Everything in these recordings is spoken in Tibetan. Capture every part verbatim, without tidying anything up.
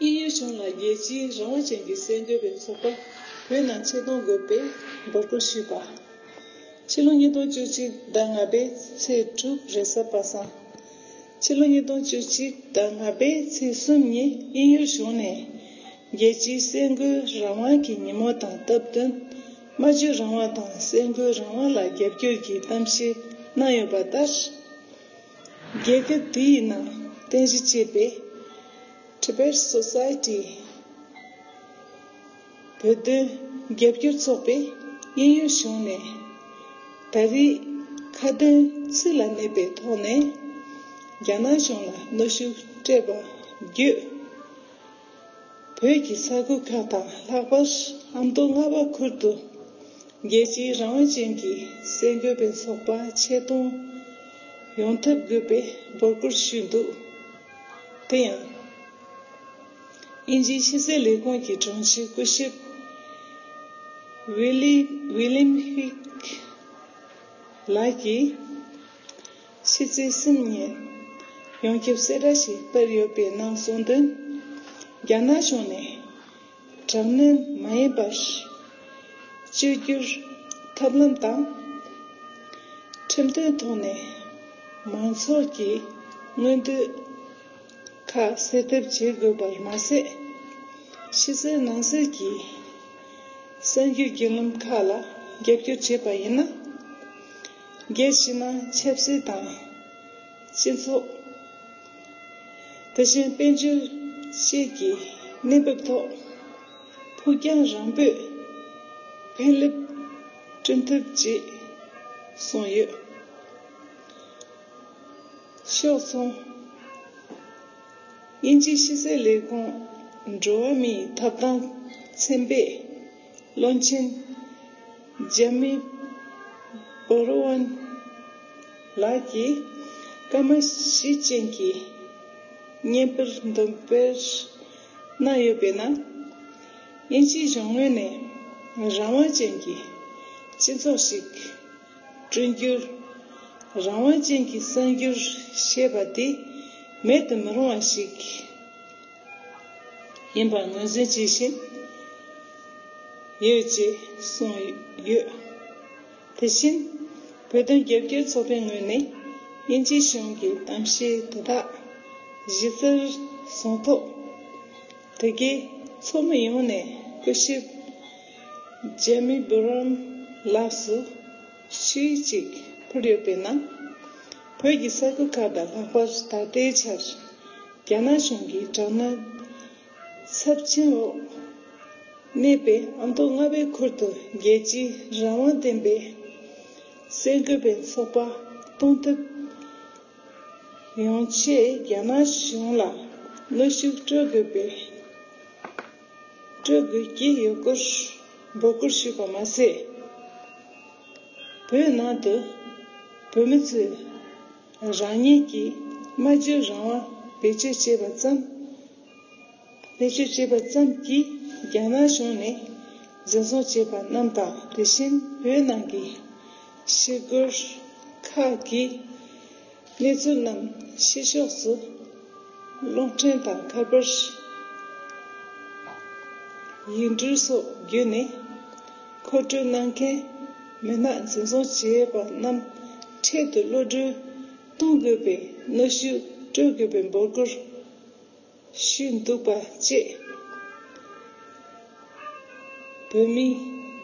དབྱིན་ཡུལ་གཞུང་ལ་རྒྱལ་སྤྱིའི་རང་དབང་ཅན་གྱི་གསར་འགོད་པའི་ཚོགས་པ་བོད་ནང་ཆེད་གཏོང་དགོས་པའི་འབོད་སྐུལ་ཞུས་པ། ཕྱི་ལོ་ཉིས་སྟོང་བཅུ་གཅིག་ཟླ་ལྔ་པའི་ཚེས་དྲུག་རེས་གཟའ་པ་སངས། ཕྱི་ལོ་ཉིས་སྟོང་བཅུ་གཅིག་ཟླ་ལྔ་པའི་ཚེས་གསུམ་ཉིན་དབྱིན་ཡུལ་གཞུང་ནས་རྒྱལ་སྤྱིའི་གསར་འགོད་རང་དབང་གི་ཉིན་མོ་དང་སྟབས་བསྟུན་སྨྲ་བརྗོད་རང་དབང་དང་གསར་འགོད་རང་དབང་ལ་རྒྱབ་སྐྱོར་གྱི་གཏམ་བཤད་གནང་ཡོད་པ་ལྟར། རྒྱལ་ཁབ་དེའི་ནང་རྟེན་གཞི་བྱས་པའི་Tibet Society བོད་དོན་རྒྱབ་སྐྱོར་ཚོགས་པས་དབྱིན་ཡུལ་གཞུང་ནས་ད་རེས་ཁ་དོན་ཚིག་ལ་གནས་པའི་ཐོག་ནས་རྒྱ་ནག་གཞུང་ལ་གནོན་ཤུགས་སྤྲད་པ་བརྒྱུད། བོད་ཀྱི་ས་ཁུལ་ཁག་དང་ལྷག་པར་ཨ་མདོ་རྔ་བ་ཁུལ་དུ་རྒྱལ་སྤྱིའི་རང་དབང་ཅན་གྱི་གསར་འགོད་པའི་ཚོགས་པ་ཆེད་གཏོང་ཡོང་ཐབས་དགོས་པའི་འབོད་སྐུལ་ཞུས་འདུག་དེ་ཡང་། དབྱིན་ཇིའི་ཕྱི་སྲིད་ལས་ཁུངས་ཀྱི་དྲུང་ཆེ་སྐུ་ཞབས་ཝི་ལི་ཝི་ལིམ་ཧིག་ལགས་ཀྱིས་ཕྱི་ཚེས་གསུམ་ཉིན་ཡོངས་ཁྱབ་གསལ་བསྒྲགས་ཤིག་སྤེལ་ཡོད་པའི་ནང་གསུངས་དོན། རྒྱ་ནག་གཞུང་ནས་དྲག་གནོན་མ་ཡིན་པར་བཅོས་བསྒྱུར་ཐབས་ལམ་དང་། ཁྲིམས་མཐུན་ཐོག་ནས་མང་ཚོགས་ཀྱི་མངོན་འདོད་ཁག་སེལ་ཐབས་བྱེད་དགོས་པར་མ་ཟད། ཕྱི་གསལ་ནང་གསལ་གྱི་གསར་འགྱུར་བརྒྱུད་ལམ་ཁག་ལ་རྒྱབ་སྐྱོར་བྱས་པ་ཡིན་ན། རྒྱལ་ཕྱི་ནང་ཆབ་སྲིད་དང་སྤྱི་ཚོགས། དེ་བཞིན་དཔལ་འབྱོར་བཅས་ཀྱི་གནས་བབ་ཐོག་ཕུགས་རྒྱང་རིང་པོས་ཕན་རླབས་བསྐྲུན་ཐུབ་ཅེས་གསུངས་ཡོད། ཕྱོགས་མཚུངས། དབྱིན་ཇིའི་ཕྱི་སྲིད་ལས་ཁུངས་འགྲོ་བ་མིའི་ཐོབ་ཐང་ཚན་པའི་བློན་ཆེན་ཇ་མི་བོ་རོ་ཝན་ལགས་ཀྱིས་སྐར་མ་བཞི་ཅན་གྱི་བརྙན་པར་འདོན་སྤེལ་གནང་ཡོད་པའི་ནང་། དབྱིན་ཇིའི་གཞུང་ངོས་ནས་རང་དབང་ཅན་གྱི་སྤྱི་ཚོགས་ཤིག་བསྐྲུན་རྒྱུར། རང་དབང་ཅན་གྱི་གསར་འགྱུར་ཞེས་པ་དེ་མེད་དུ་མི་རུང་བ་ཞིག་ཡིན་པ་ངོས་འཛིན་བྱེད་བཞིན་ཡོད་ཅེས་གསུངས་ཡོད། དེ་བཞིན། བོད་དོན་རྒྱབ་སྐྱོར་ཚོགས་པའི་ངོས་ནས་དབྱིན་ཇིའི་གཞུང་གི་གཏམ་བཤད་དེ་དག་གཞི་རྩར་བཟུང་ཐོག་དེ་གའི་ཚོགས་མི་ཡོངས་ནས་སྐུ་ཞབས་ཇེ་མི་བྷུ་རམ་ལགས་སུ་ཞུ་ཡིག་ཅིག་ཕུལ་ཡོད་པའི་ནང་། བོད་ཀྱི་ས་ཁུལ་ཁག་དང་ལྷག་པར་ད་ལྟའི་ཆར་རྒྱ་ནག་གཞུང་གིས་དྲག་གནོན་ཚབས་ཆེན་འོག་གནས་པའི་ཨ་མདོ་རྔ་བའི་ཁུལ་དུ་རྒྱལ་སྤྱིའི་རང་དབང་ལྡན་པའི་གསར་འགོད་པའི་ཚོགས་པ་གཏོང་ཐབས་ཡོང་ཆེད་རྒྱ་ནག་གཞུང་ལ་གནོན་ཤུགས་སྤྲོད་དགོས་པའི་སྤྲོད་དགོས་ཀྱི་ཡོད་སྐོར་འབོད་སྐུལ་ཞུས་པ་མ་ཟད། བོད་ནང་དུ་བོད་མི་ཚོས་རང་ཉིད་ཀྱི་སྨྲ་བརྗོད་རང་དབང་བེད་སྤྱོད་བྱས་པ་ཙམ། བེད་སྤྱོད་བྱས་པ་ཙམ་གྱིས་རྒྱ་ནག་གཞུང་ནས་འཛིན་བཟུང་བྱས་པ་རྣམས་དང་། དེ་བཞིན་བོད་ནང་གི་ཞི་རྒོལ་ཁག་གི་གནས་ཚུལ་རྣམས་ཕྱི་ཕྱོགས་སུ་གློག་འཕྲིན་དང་ཁ་པར། ཡིག་འབྲེལ་སོགས་བརྒྱུད་ནས་མཁོ་སྤྲོད་གནང་མཁན་མི་སྣ་འཛིན་བཟུང་བྱས་པ་རྣམས་འཕྲལ་དུ་གློད་གྲོལ་གཏོང་དགོས་པའི་གནོན་ཤུགས་སྤྲོད་དགོས་པའི་འབོད་སྐུལ་ཞུས་འདུག་པ་བཅས། བོད་མིའི་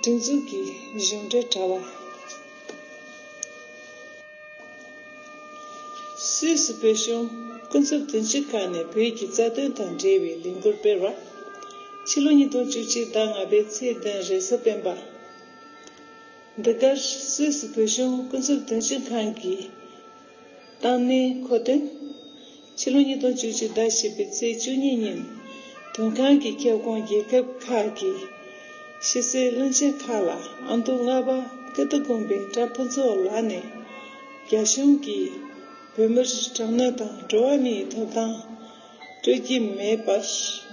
སྒྲིག་འཛུགས་ཀྱི་གཞུང་འབྲེལ་དྲ་བ། སུད་སི་བོད་གཞུང་ཀུན་རྫོབ་དོན་གཅོད་ཁང་ནས་བོད་ཀྱི་རྩ་དོན་དང་འབྲེལ་བའི་ལས་འགུལ་སྤེལ་བ། ཕྱི་ལོ་ཉིས་སྟོང་བཅུ་གཅིག་ཟླ་ལྔ་པའི་ཚེས་བདུན་རེས་གཟའ་སྤེན་པ། འདི་གར་སུད་སི་བོད་གཞུང་ཀུན་རྫོབ་དོན་གཅོད་ཁང་གི་བཏང་གནས་མཁོ་འདོན། ཕྱི་ལོ་ཉིས་སྟོང་བཅུ་གཅིག་ཟླ་བཞི་པའི་ཚེས་བཅུ་གཉིས་ཉིན་དོན་ཁང་གི་ཁྱབ་ཁོངས་རྒྱལ་ཁབ་ཁག་གི་ཕྱི་སྲིད་བློན་ཆེན་ཁག་ལ་ཨ་མདོ་རྔ་བ་ཀིརྟི་དགོན་པའི་གྲྭ་ཕུན་ཚོགས་ལགས་ནས་རྒྱ་གཞུང་གིས་བོད་མིར་དྲག་གནོན་དང་འགྲོ་བ་མིའི་ཐོབ་ཐང་སྤྲོད་ཀྱི་མེད་པར་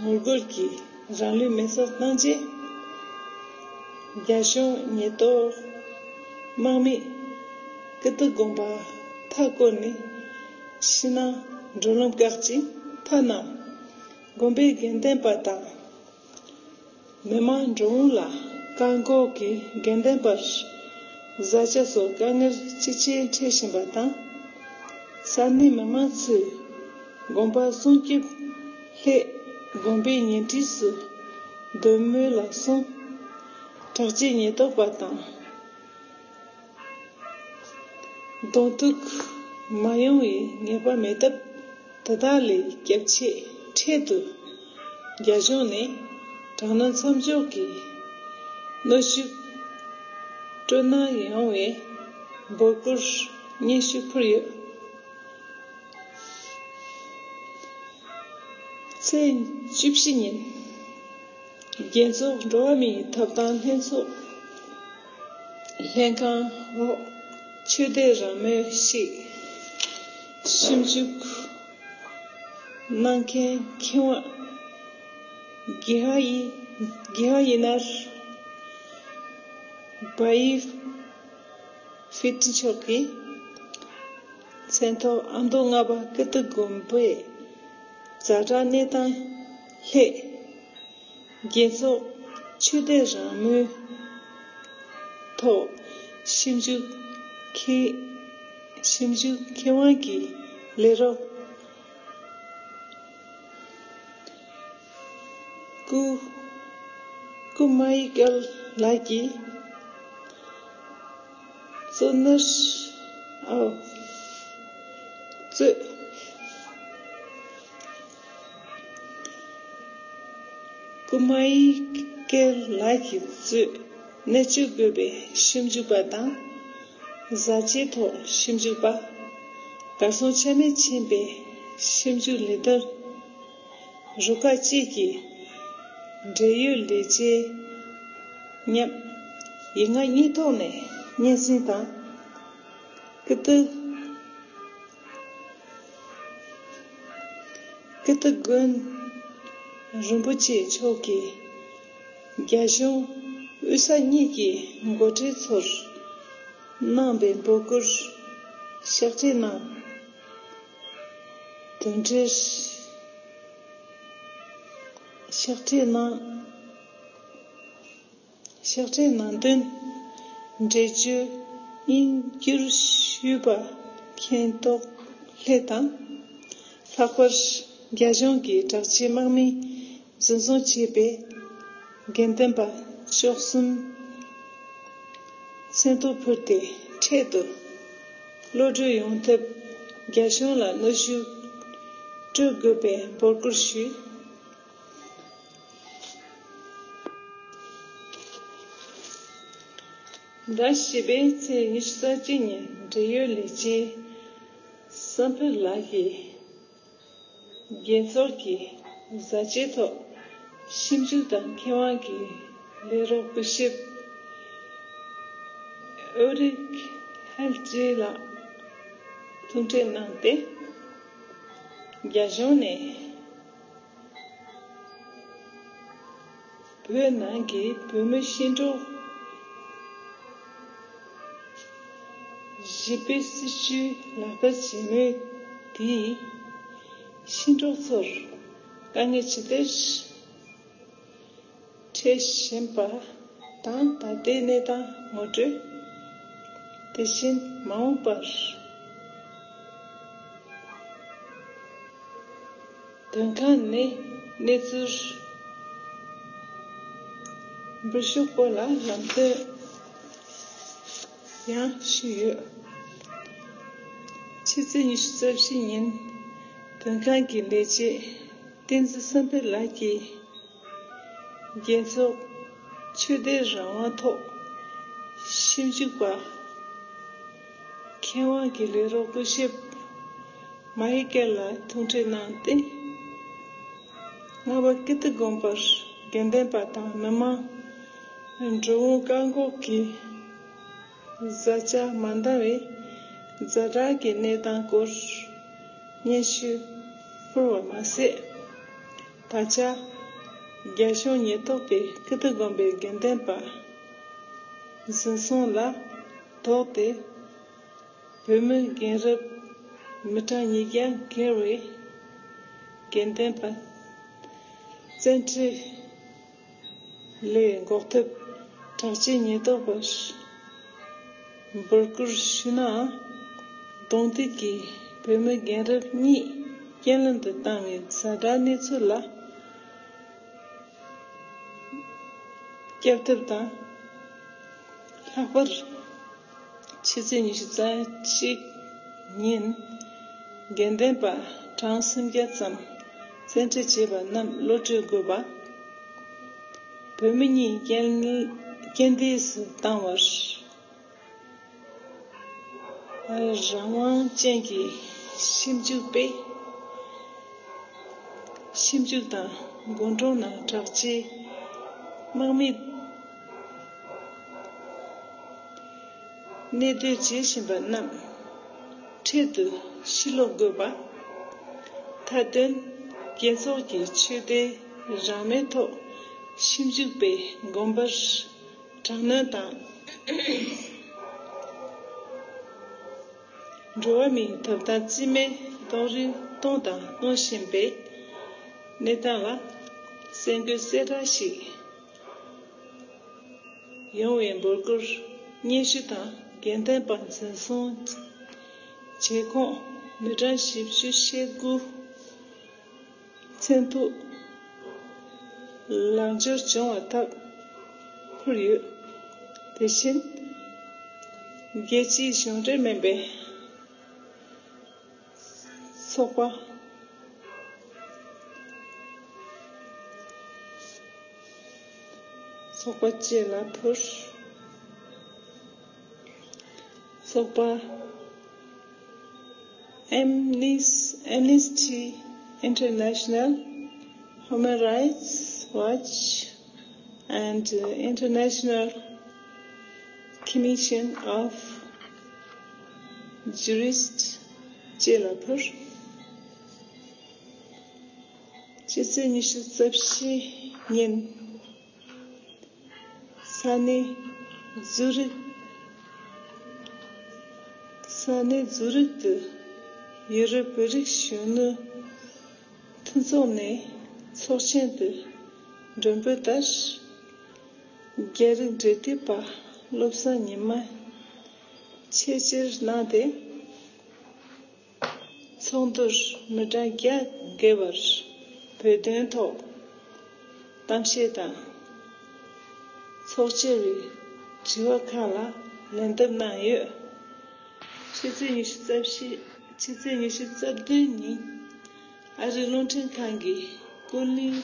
ངོ་རྒོལ་གྱིས་རང་ལུས་མེར་སྲེག་གནང་རྗེས། རྒྱ་གཞུང་ཉེན་རྟོག་དམག་མིས་ཀིརྟི་དགོན་པ་མཐའ་བསྐོར་ནས་ཕྱི་ནང་འགྲོ་ལམ་བཀག་ཅིང་མཐའ་ན་ དགོན་པའི་དགེ་ལྡན་པ་དང་། མི་མང་འགྲོ་འོང་ལ་བཀག་འགོག་གིས་དགེ་ལྡན་པར་བཟའ་བཅའ་སོགས་དཀའ་ངལ་ཅི་ཆེ་འཕྲད་བཞིན་པ་དང་། ས་གནས་མི་མང་ཚོས་དགོན་པ་སྲུང་སྐྱོབ་སླད་དགོན་པའི་ཉེ་འཁྲིས་སུ་འདོད་མོས་ལ་སོགས་དྲག་སྐྱེད་ཉེན་རྟོག་པ་དང་། གདོང་ཐུག་མ་ཡོང་བའི་ངེས་པ་མེད་སྟབས། དེ་དག་ལས་སྐྱབས་ཆེད་འཕྲལ་དུ་རྒྱ་གཞུང་ནས་དྲག་གནོན་མཚམས་འཇོག་གི་གནོན་ཤུགས་སྤྲོད་གནང་ཡོང་བའི་འབོད་སྐུལ་སྙན་ཞུ་ཕུལ་ཡོད། ཚེས་བཅུ་བཞི་ཉིན། རྒྱལ་ཚོགས་འགྲོ་བ་མིའི་ཐོབ་ཐང་ལྷན་ཚོགས་ལྷན་ཁང་འོག་ཆོས་དད་རང་མོས་ཤིག་ཞིབ་འཇུག་གནང་མཁན་མཁས་དབང་གྷི་ཧ་ཡི་གྷི་ཧ་ཡི་ནར་བྷ་ཡི་ཧྥི་ཏི་མཆོག་གིས། མཚན་ཐོག་ཨ་མདོ་རྔ་པ་ཀིརྟི་དགོན་པའི་ཛ་དྲག་གནས་སྟངས་སླད། རྒྱལ་ཚོགས་ཆོས་དད་རང་མོས་ཐོག་ཞིབ་འཇུག་མཁས་ཞིབ་འཇུག་མཁས་དབང་གི་ལས་རོགས། སྐུ་སྐུ་མ་ཡི་ཀལ་ལགས་ཀྱིས་གཙོ་གནད་འོག་གཙོས། སྐུ་མ་ཡི་ཀལ་ལགས་ཀྱིས་གཙོས་གནད་སྤྱོད་དགོས་པའི་ཞིབ་འཇུག་པ་དང་། བཟའ་བཅའི་ཐོག་ཞིབ་འཇུག་པ། གར་སོང་ཆ་མེད་ཕྱིན་པའི་ཞིབ་འཇུག་ལས་དོན་རུ་ཁག་བཅས་ཀྱི་འབྲེལ་ཡོད་ལས་བྱེད་མཉམ་ཡིག་ངག་གཉིས་ཐོག་ནས་སྙན་སེང་དང་། ཀིརྟི་ཀིརྟི་དགོན་རིན་པོ་ཆེ་མཆོག་གིས་རྒྱ་གཞུང་དབུས་ས་གཉིས་ཀྱི་འགོ་ཁྲིད་ཚོར་གནང་བའི་འབོད་སྐུལ་ཕྱག་བྲིས་གནང་། དོན་འགྲེལ་ཕྱག་བྲིས་གནང་། ཕྱག་བྲིས་ནང་དོན་འགྲེལ་བརྗོད་དབྱིན་བསྒྱུར་ཞུས་པ་མཁྱེན་རྟོགས་སླད་དང་། ལྷག་པར་རྒྱ་གཞུང་གིས་དྲག་ཆས་དམག་མི་འཛིན་བཟུང་བྱས་པའི་དགེ་འདུན་པ་བཅུ་གསུམ་མཚན་ཐོ་ཕུལ་ཏེ་འཕྲལ་དུ་གློད་གྲོལ་ཡོང་ཐབས་རྒྱ་གཞུང་ལ་གནོན་ཤུགས་སྤྲོད་དགོས་པའི་འབོད་སྐུལ་ཞུས། ཟླ་བཞི་པའི་ཚེས་ཉི་ཤུ་རྩ་གཅིག་ཉིན་འབྲེལ་ཡོད་ལས་བྱེད་བསམ་འཕེལ་ལགས་ཀྱིས་རྒྱལ་ཚོགས་ཀྱི་བཟའ་བཅའི་ཐོག་ཞིབ་འཇུག་དང་མཁས་དབང་གི་ལས་རོགས་སྐུ་ཞབས་ཨོ་རིག་ཧན་ཅི་ལགས་ཐུག་འཕྲད་གནང་སྟེ། རྒྱ་གཞུང་ནས། བོད་ནང་གི་བོད་མི་ཤི་འཕྲོག་བཞི་པའི་སྲིད་བྱུས་ལག་བསྟར་བྱེད་མུས་དེས་ཤི་འཕྲོག་ཚོར་དཀའ་ངལ་ཇི་ལྟར་འཕྲད་བཞིན་པ་དང་། ད་ལྟའི་གནས་སྟངས་ངོ་སྤྲོད། དེ་བཞིན་མ་འོངས་པར། དོན་ཁང་ནས་གནས་ཚུལ་འབུལ་ཕྱོགས་སྐོར་ལ་ལམ་སྟོན་ཡང་ཞུས་ཡོད། ཕྱི་ཚེས་ཉི་ཤུ་རྩ་བཞི་ཉིན་དོན་ཁང་གི་ལས་བྱེད་བསྟན་འཛིན་བསམ་འཕེལ་ལགས་ཀྱིས་རྒྱལ་ཚོགས་ཆོས་དད་རང་དབང་ཐོག་ཞིབ་འཇུག་པ། མཁས་དབང་གི་ལས་རོགས་སྐུ་ཞབས་མ་ཧི་ཀེ་ལ་ཐུག་འཕྲད་གནང་སྟེ། རྔ་བ་ཀིརྟི་དགོན་པར་དགེ་ལྡན་པ་དང་མི་མང་འགྲོ་འོང་བཀག་འགོག་གིས་བཟའ་བཅའ་མ་འདང་བའི་ཛ་དྲག་གི་གནས་སྟངས་སྐོར་སྙན་ཞུ་ཕུལ་བ་མ་ཟད། ད་ཆ་རྒྱ་གཞུང་ཉེན་རྟོག་པས་ཀིརྟི་དགོན་པའི་དགེ་ལྡན་པ་འཛིན་བཟུང་ལ་དོགས་ཏེ། བོད་མི་རྒན་རབས་མི་གྲངས་ཉིས་བརྒྱ་བརྒལ་བའི་དགེ་ལྡན་པ་ བཙན་ཁྲིད་ལས་འགོག་ཐབས་དྲག་ཆས་ཉེན་རྟོག་པར་འབོད་སྐུལ་ཞུས་ནའང་། གདོང་ཐུག་གིས་བོད་མི་རྒན་རབས་གཉིས་རྐྱེན་ལམ་དུ་བཏང་བའི་ཛ་དྲག་གནས་ཚུལ་ལ་སྐྱོབ་ཐབས་དང་། ལྷག་པར་ཕྱི་ཚེས་ཉི་ཤུ་རྩ་གཅིག་ཉིན་དགེ་ལྡན་པ་གྲངས་སུམ་བརྒྱ་ཙམ་བཙན་ཁྲིད་བྱས་པ་རྣམས་གློད་གྲོལ་དགོས་པ། བོད་མི་གཉིས་རྐྱེན་རྐྱེན་འདས་སུ་བཏང་བར་རང་དབང་ཅན་གྱི་ཞིབ་འཇུག་པས་ཞིབ་འཇུག་དང་དགོན་གྲོང་ནང་དྲག་ཆས་དམག་མིས་གནས་སྡོད་བྱེད་བཞིན་པ་རྣམས་འཕྲལ་དུ་ཕྱིར་ལོག་དགོས་པ། མཐའ་དོན་རྒྱལ་ཚོགས་ཀྱི་ཆོས་དད་རང་མོས་ཐོག་ཞིབ་འཇུག་པའི་དགོན་པར་དྲག་གནོན་དང་། འགྲོ་བ་མིའི་ཐོབ་ཐང་རྩིས་མེད་གཏོང་རིགས་གཏོང་དང་གཏོང་བཞིན་པའི་གནས་སྟངས་ལ་གསལ་འགོད་གསལ་བསྒྲགས་ཤིག་ཡོང་བའི་འབོད་སྐུལ་སྙན་ཞུ་དང་། དགེ་ལྡན་པ་འཛིན་བཟུང་བྱེད་ཁོངས་མི་གྲངས་བཞི་བཅུ་ཞེ་དགུ་མཚན་ཐོ་ལག་འབྱོར་བྱུང་བ་ཐག་ཁུར་ཡོད། དེ་བཞིན་རྒྱལ་སྤྱིའི་གཞུང་འབྲེལ་མིན་པའི་ཚོགས་པ། ཚོགས་པ་བཅས་ལ་ཕུལ། ཚོགས་པ་Amnes- Amnesty International, Human Rights Watch and International Commission of Jurists བཅས་ལ་ཕུལ། ཕྱི་ཚེས་ཉི་ཤུ་རྩ་བཞི་ཉིན་ས་གནས་ཛུ་རིག་ས་གནས་ཛུ་རིག་ཏུ་ཡུ་རོབ་བོད་རིགས་གཞོན་ནུ་མཐུན་ཚོགས་ནས་ཚོགས་ཆེན་དུ་མགྲོན་འབོད་ལྟར། རྒྱ་རིགས་འབྲེལ་མཐུད་པ་བློ་བཟང་ཉི་མ་ཆེད་བཅར་གནང་སྟེ། ཚོགས་འདུར་མི་གྲངས་བརྒྱ་བརྒལ་བར་བོད་དོན་ཐོག་གཏམ་བཤད་དང་། ཚོགས་བཅར་བའི་དྲི་བ་ཁག་ལ་ལན་འདེབས་གནང་ཡོད། ཕྱི་ཚེས་ཉི་ཤུ་རྩ་བཞི། ཕྱི་ཚེས་ཉི་ཤུ་རྩ་བདུན་ཉིན་ཨ་རིའི་རླུང་འཕྲིན་ཁང་གི་ཀུན་གླེང་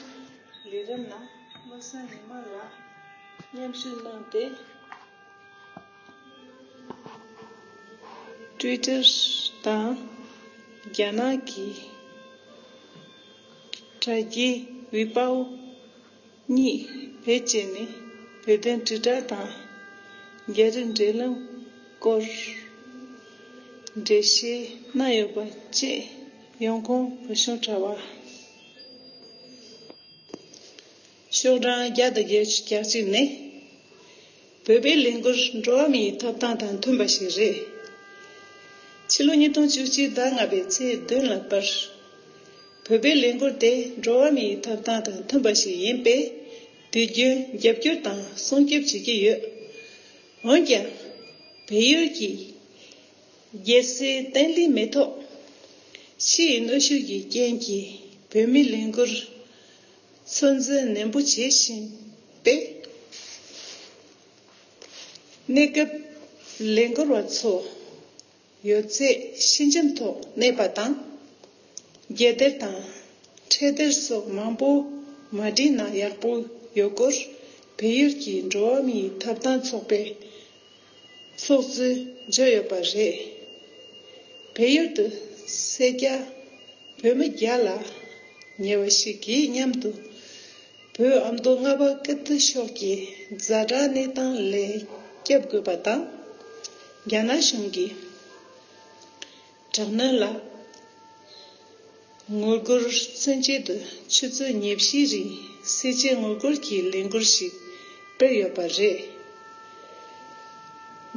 ལས་རིམ་ནང་བློ་བཟང་ཉི་མ་ལགས་མཉམ་ཞུགས་གནང་སྟེ། Twitter དང་རྒྱ་ནག་གི་དྲ་རྒྱའི་ཝི་པའོ་གཉིས་བེད་སྤྱད་ནས་བོད་དོན་དྲིལ་བསྒྲགས་དང་རྒྱ་རིགས་འབྲེལ་ལམ་སྐོར་འགྲེལ་བཤད་གནང་ཡོད་པ་བཅས་ཡོང་ཁུངས་བོད་གཞུང་དྲ་བ། ཤོག་གྲངས་བརྒྱ་དང་བརྒྱད་ཅུ་གྱ་གཅིག་ནས། བོད་པའི་ལས་འགུལ་འགྲོ་བ་མིའི་ཐོབ་ཐང་དང་མཐུན་པ་ཞིག་རེད། ཕྱི་ལོ་ཉིས་སྟོང་བཅུ་གཅིག་ཟླ་ལྔ་པའི་ཚེས་བདུན་ལ་བར། བོད་པའི་ལས་འགུལ་དེ་འགྲོ་བ་མིའི་ཐོབ་ཐང་དང་མཐུན་པ་ཞིག་ཡིན་པས། དུས་རྒྱུན་རྒྱབ་སྐྱོར་དང་སྲུང་སྐྱོབ་བྱེད་ཀྱི་ཡོད། འོན་ཀྱང་། བལ་ཡུལ་གྱི་རྒྱལ་སྲིད་བརྟན་ལྷིང་མེད་ཐོག་ཕྱི་ཡི་གནོན་ཤུགས་ཀྱི་རྐྱེན་གྱིས་བོད་མིའི་ལས་འགུལ་ཚོད་འཛིན་ནན་པོ་བྱེད་བཞིན་པས། གནས་སྐབས་ལས་འགུལ་བ་ཚོ་ཡོད་ཚད་ཤིན་ཅང་ཐོག་གནས་པ་དང་། རྒྱལ་དར་དང་འཕྲེད་དར་སོགས་མང་པོ་མ་བསྒྲིགས་ན་ཡག་པོ་ཡོད་སྐོར་བལ་ཡུལ་གྱི་འགྲོ་བ་མིའི་ཐོབ་ཐང་ཚོགས་པའི་ཚོགས་གཙོས་བརྗོད་ཡོད་པ་རེད། བལ་ཡུལ་དུ་སེར་སྐྱ་བོད་མི་བརྒྱ་ལ་ཉེ་བ་ཞིག་གིས་མཉམ་དུ་བོད་ཨ་མདོ་རྔ་བ་ཀིརྟི་ཕྱོགས་ཀྱི་ཛ་དྲག་གནས་སྟངས་ལས་སྐྱོབ་དགོས་པ་དང་། རྒྱ་ནག་གཞུང་གིས་དྲག་གནོན་ལ་ངོ་རྒོལ་མཚོན་ཆེད་དུ་ཆུ་ཚོད་ཉི་བཞིའི་རིང་སེར་བྱེས་ངོ་རྒོལ་གྱི་ལས་འགུལ་ཞིག་སྤེལ་ཡོད་པ་རེད།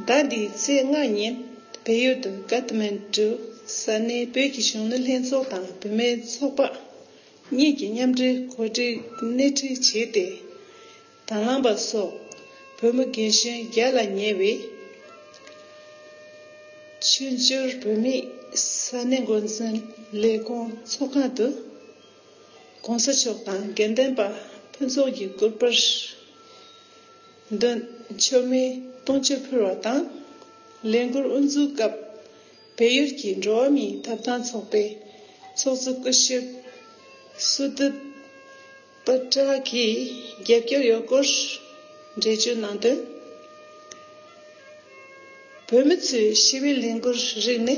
ཟླ་འདིའི་ཚེས་ལྔ་ཉིན་བལ་ཡུལ་དུ་ཀ་ཐ་མན་གྲུ་ས་གནས་བོད་ཀྱི་གཞོན་ནུ་ལྷན་ཚོགས་དང་བུད་མེད་ཚོགས་པ་ གཉིས་ཀྱི་མཉམ་འབྲེལ་གོ་སྒྲིག་སྣེ་ཁྲིད་བྱས་ཏེ། དང་བླངས་པ་སོགས་བོད་མི་རྒན་གཞོན་བརྒྱ་ལ་ཉེ་བས། ཆོས་འབྱོར་བོད་མིའི་ས་གནས་འགོ་འཛིན་ལས་ཁུངས་ཚོགས་ཁང་དུ། ༸གོང་ས་མཆོག་དང་དགེ་ལྡན་པ་ཕུན་ཚོགས་ཀྱི་སྐུ་པར་མདུན་མཆོད་མེ་སྟོང་མཆོད་ཕུལ་བ་དང་། ལས་འགུལ་དབུ་འཛུགས་སྐབས། བལ་ཡུལ་གྱི་འགྲོ་བ་མིའི་ཐོབ་ཐང་ཚོགས་པའི་ཚོགས་གཙོ་སྐུ་ཞབས་སུ་ཏི་པ་ཏྲ་གིས་རྒྱབ་སྐྱོར་ཡོད་སྐོར་འགྲེལ་བརྗོད་གནང་དོན། བོད་མི་ཚོས་ཞི་བའི་ལས་འགུལ་རིགས་ནི།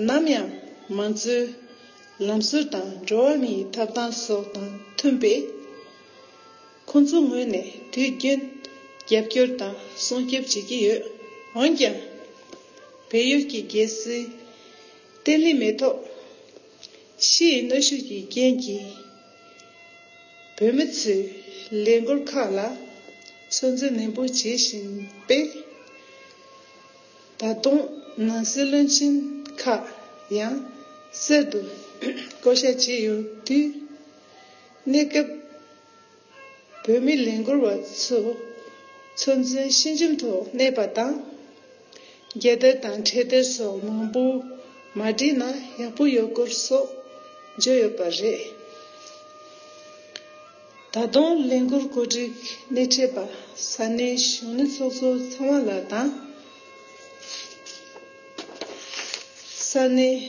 ནམ་ཡང་མང་གཙོའི་ལམ་སྲོལ་དང་འགྲོ་བ་མིའི་ཐོབ་ཐང་སོགས་དང་མཐུན་པས། ཁོང་ཚོའི་ངོས་ནས་དུས་རྒྱུན་རྒྱབ་སྐྱོར་དང་སྲུང་སྐྱོབ་བྱེད་ཀྱི་ཡོད། འོན་ཀྱང་། བལ་ཡུལ་གྱི་རྒྱལ་སྲིད་བརྟན་ལྷིང་མེད་ཐོག་ཕྱི་ཡི་གནོན་ཤུགས་ཀྱི་རྐྱེན་གྱིས། བོད་མི་ཚོས་ལས་འགུལ་ཁག་ལ་ཚོད་འཛིན་ནན་པོ་བྱེད་བཞིན་པས། ད་དུང་ནང་སྲིད་བློན་ཆེན་ཁག་ཡང་གསར་དུ་བསྐོ་བཞག་བྱས་ཡོད་དུས། གནས་སྐབས་བོད་མི་ལས་འགུལ་བ་ཚོ་ཚོད་འཛིན་ཞི་འཇམ་ཐོག་གནས་པ་དང་། རྒྱལ་དར་དང་འཕྲེད་དར་སོགས་མང་པོ་མ་བསྒྲིགས་ན་ཡག་པོ་ཡོད་སྐོར་སོགས་བརྗོད་ཡོད་པ་རེད། ད་དུང་ལས་འགུལ་གོ་སྒྲིག་སྣེ་ཁྲིད་པ་ས་གནས་གཞོན་ནུ་ཚོགས་གཙོ་ཚང་བ་ལགས་དང་། ས་གནས་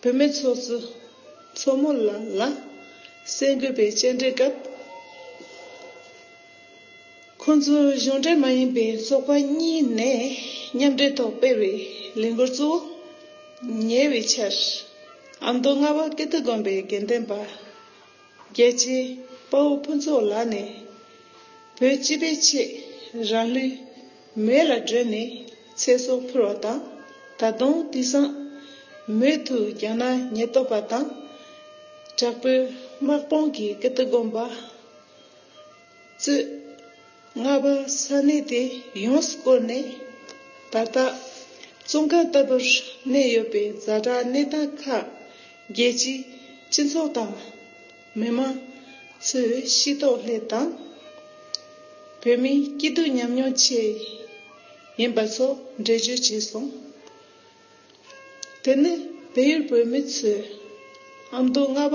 བུད་མེད་ཚོགས་གཙོ་མཚོ་མོ་ལགས་ལ་གསར་འགོད་པས་བཅར་འདྲི་སྐབས། ཁོང་ཚོ་གཞུང་འབྲེལ་མ་ཡིན་པའི་ཚོགས་པ་གཉིས་ནས་མཉམ་འབྲེལ་ཐོག་སྤེལ་བའི་ལས་འགུལ་གཙོ་བོ། ཉེ་བའི་ཆར། ཨ་མདོ་རྔ་བ་ཀིརྟི་དགོན་པའི་དགེ་ལྡན་པ། རྒྱལ་གཅེས་དཔའ་བོ་ཕུན་ཚོགས་ལགས་ནས། བོད་སྤྱི་པའི་ཆེད་རང་ལུས་མེ་ལ་སྒྲོན་ནས་ཚེ་སྲོག་ཕུལ་བ་དང་། ད་དུང་དེང་སང་མུ་མཐུད་རྒྱ་ནག་ཉེན་རྟོག་པ་དང་། དྲག་པོའི་དམག་དཔུང་གིས་ཀིརྟི་དགོན་པ། གཙོས་རྔ་བ་ས་གནས་དེ་ཡོངས་སུ་བསྐོར་ནས། ད་ལྟ་བཙོན་ཁང་ལྟ་བུར་གནས་ཡོད་པའི་ཛ་དྲག་གནས་སྟངས་ཁག་རྒྱལ་སྤྱིའི་སྤྱི་ཚོགས་དང་མི་མང་ཚོས་ཤེས་རྟོགས་སླད་དང་། བོད་མིའི་སྐྱིད་སྡུག་ཉམས་མྱོང་ཆེད་ཡིན་པ་སོགས་འགྲེལ་བརྗོད་བྱས་སོང་། དེ་ནི་བལ་ཡུལ་བོད་མི་ཚོས་ཨ་མདོ་རྔ་བ་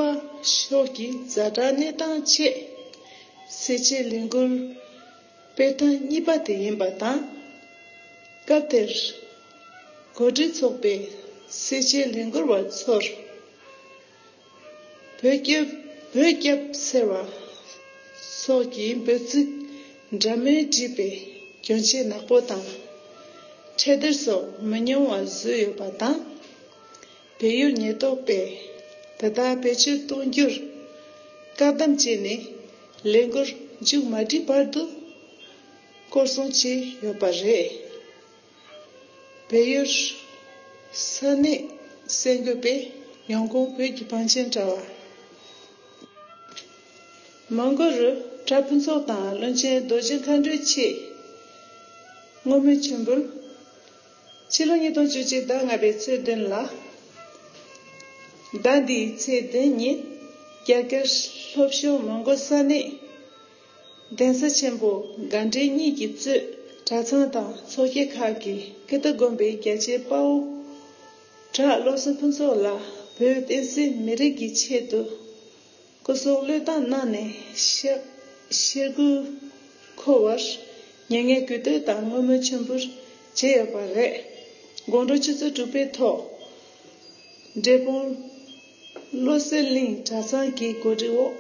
ཕྱོགས་ཀྱི་ཛ་དྲག་གནས་སྟངས་ཆེད་སེལ་ཆེད་ལས་འགུལ་སྤེལ་ཐེངས་གཉིས་པ་དེ་ཡིན་པ་དང་། སྐབས་དེར་གོ་སྒྲིག་ཚོགས་པས་སེལ་ཆེད་ལས་འགུལ་བ་ཚོར། བོད་སྐྱབས་བོད་སྐྱབས་ཟེར་བ་སོགས་ཀྱི་འབོད་ཚིག་འདྲ་མིན་བྲིས་པའི་གྱོན་ཆས་ནག་པོ་དང་། འཕྲེད་དར་སོགས་མི་ཉུང་བ་བཟོས་ཡོད་པ་དང་། བལ་ཡུལ་ཉེན་རྟོག་པས་དེ་དག་བེད་སྤྱོད་གཏོང་རྒྱུར་བཀག་སྡོམ་བྱས་ནས་ལས་འགུལ་མཇུག་མ་སྒྲིལ་བར་དུ་སྐོར་སྲུང་བྱས་ཡོད་པ་རེད། བལ་ཡུལ་ས་གནས་གསར་འགོད་པས་ཡང་ཁོང་བོད་ཀྱི་བང་ཆེན་དྲ་བ། མོན་གྷོ་རུ་གྲྭ་ཕུན་ཚོགས་དང་བློན་ཆེན་རྡོ་རྗེ་མཁའ་འགྲོའི་ཆེད་བསྔོ་སྨོན་མཆོད་འབུལ། ཕྱི་ལོ་ཉིས་སྟོང་བཅུ་གཅིག་ཟླ་ལྔ་པའི་ཚེས་བདུན་ལ། ཟླ་འདིའི་ཚེས་བདུན་ཉིན་རྒྱ་གར་ལྷོ་ཕྱོགས་མོན་གྷོ་ས་གནས། གདན་ས་ཆེན་པོ་དགའ་འབྲས་གཉིས་ཀྱིས་གཙོས་གྲྭ་ཚང་དང་ཚོགས་སྐྱིད་ཁག་གིས་ཀིརྟི་དགོན་པའི་རྒྱལ་གཅེས་དཔའ་བོ་བྲག་བློ་བཟང་ཕུན་ཚོགས་ལ་བོད་བསྟན་སྲིད་མི་རིགས་ཀྱི་ཆེད་དུ་སྐུ་སྲོག་བློས་བཏང་གནང་ནས་ཤ་ཤེལ་སྒོའི་འཁོར་བར་མྱ་ངན་གུས་བཏུད་དང་བསྔོ་སྨོན་མཆོད་འབུལ་བྱས་ཡོད་པ་རེད། དགོང་དྲོ་ཆུ་ཚོད་དྲུག་པའི་ཐོག་འབྲས་སྤུངས་བློ་གསལ་གླིང་གྲྭ་ཚང་གི་གོ་སྒྲིག་འོག་